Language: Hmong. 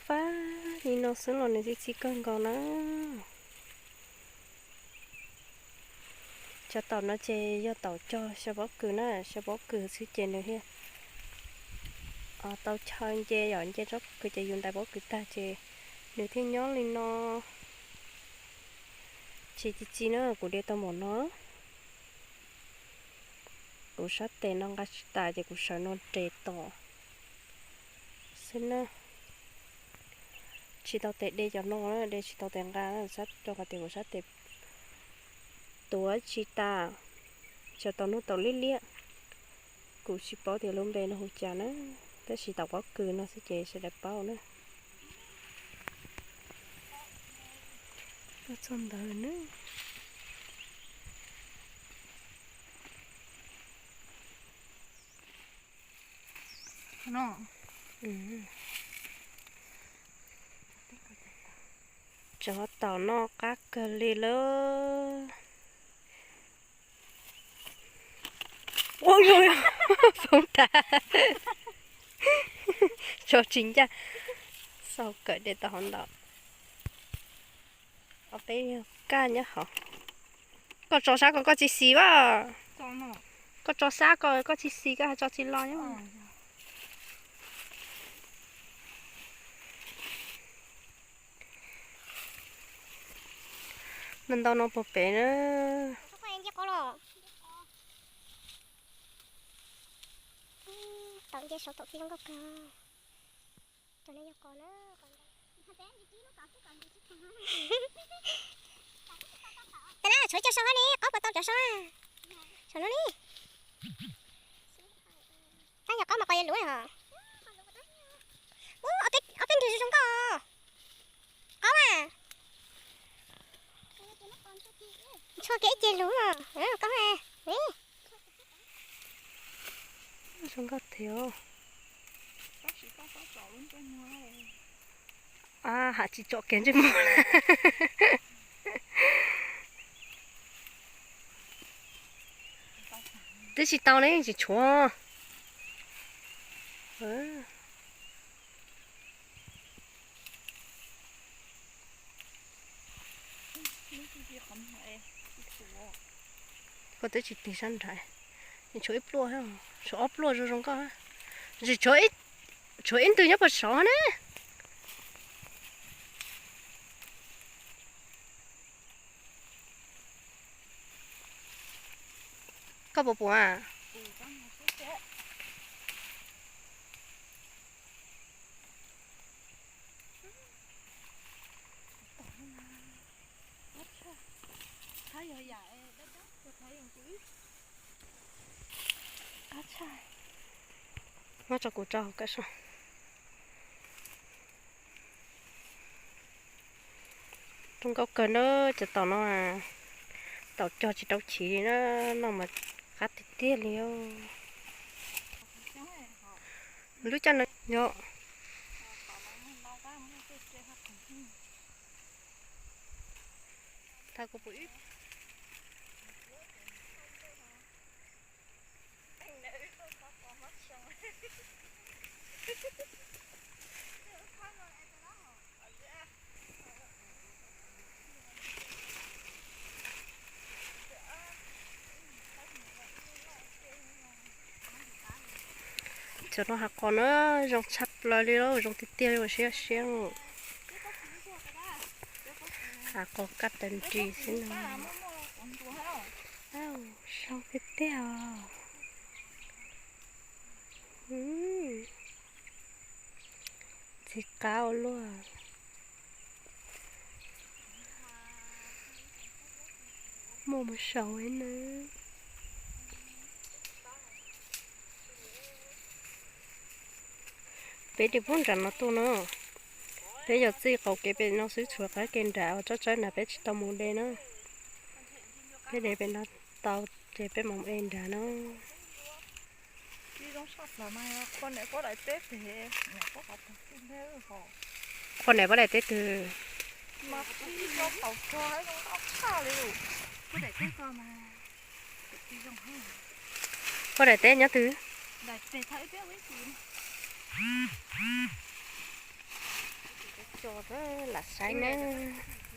pab li no xwb los nws txi txiv kawg nkaus na. Cov taum no ces yog taum cog xyaw pob kws na, xyaw pob kws xwb ces nws thiaj tau chaw nce, yom, nce tsob pob kws ces yus ntais pob kws tag ces nws thiaj nyob li no. Tsis txi txiv na, kuv de tau npaum no. Kuv sab tes no nqa tsis tas ces kuv sawv no de tom xwb na. Tsis tau tes de cov no, de tsis tau tes nqa, sab rau qhov tias kuv sab tes tuav tsis tas, tsuas tau hnub tau liab liab. Kuv tsis paub tias lub npe no hu cas na, tab sis taum pob kws no xwb ces sawv daws paub na. Tuaj txog ntawd na. Cov taum no qab kawg li lawm. Ua, foob tas, tso tsis ncaj, xauj kawm de tau hauv ntawd. Ob peb yog kaj nyob hauv. Koj tso sab ko koj tsis xis as. Koj tso sab ko koj tsis xis, koj tso tsis los nyob. Ntau ntau no puag pem na. Tau nce saud thaum txiv zoo nkauj kawg. Cov no yog qos na. Tab na tshuav cov saud hab ne, qaub puas tau cov saud na. Saum no ne. Tab yog qaub mas qos yuav luv os. Ub, ob peb nrig zoo zoo nkauj. Qaub mas. Tshuav kiag ib ce luv os, qaub. Zoo nkauj thiab. A, ham tsis tsom kiag ntsej muag. Twb tsis tau ne, tsis tshuav. Koj twb tsis tig sab nrad. Tshuav ib pluaj, tshuav ob pluaj zoo zoo nkauj. Tsis tshuav, tshuav ib ntws nyob puag saud ne. Koj puas pom? Muab tso kuv tso hauv kawm soj. Zoo nkauj kawg na, cov taum no, taum cog tsis tau chiv li na, noj mas qab tiag tiag li. Lub caij no yog thaum kuv pum ib Cov no hav qos na, zoo tshaj plaws li, zoo tiag tiag li, siab siab. Hav qos kaj tag nris xwb no. Zoo tiag tiag os. Ntxim qab ua luaj. Muaj mus saud na. Peb de puag nram no tuaj na. Peb yog txij qaum kev pem no xwb, tshuav qab kev nram uas tsob tsawb nrad peb tsis tau mus de na. Peb de pem no tau ces peb mam mus de nrad na. Qhua niam pab daim teb twg? Pab daim teb nyob twg? tso lam saib nawb.